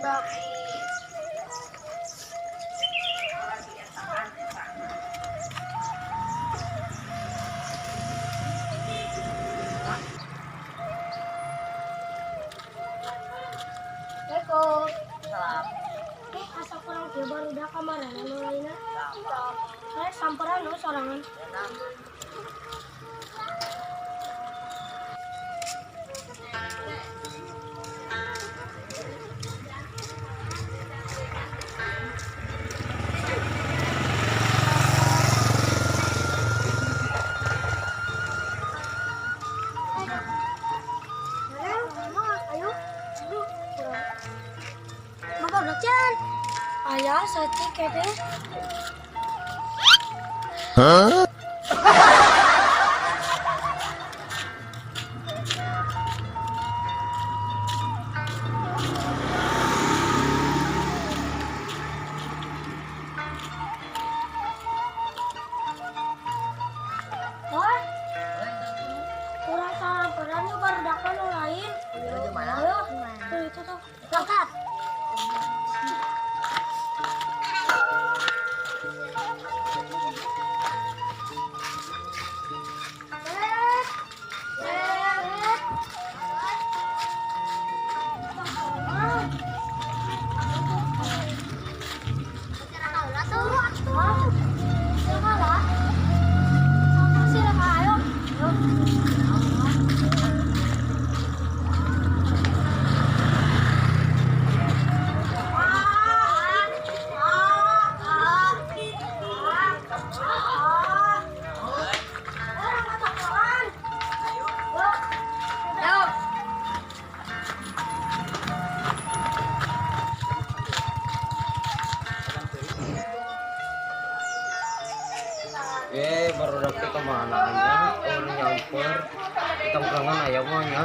Barudak. Assalamualaikum. Salam. Asa kurang kieu barudak kamarana nu lainna. Saya samperan nu sorangan. Ayo, ayah satik kete. Hah? Wah, kurang samperan yuk barudak nu lain. Ayo, tuh itu tuh. Berangkat. Baru dapet kemana aja, oh nyamper, tongkrongan aya mah nya.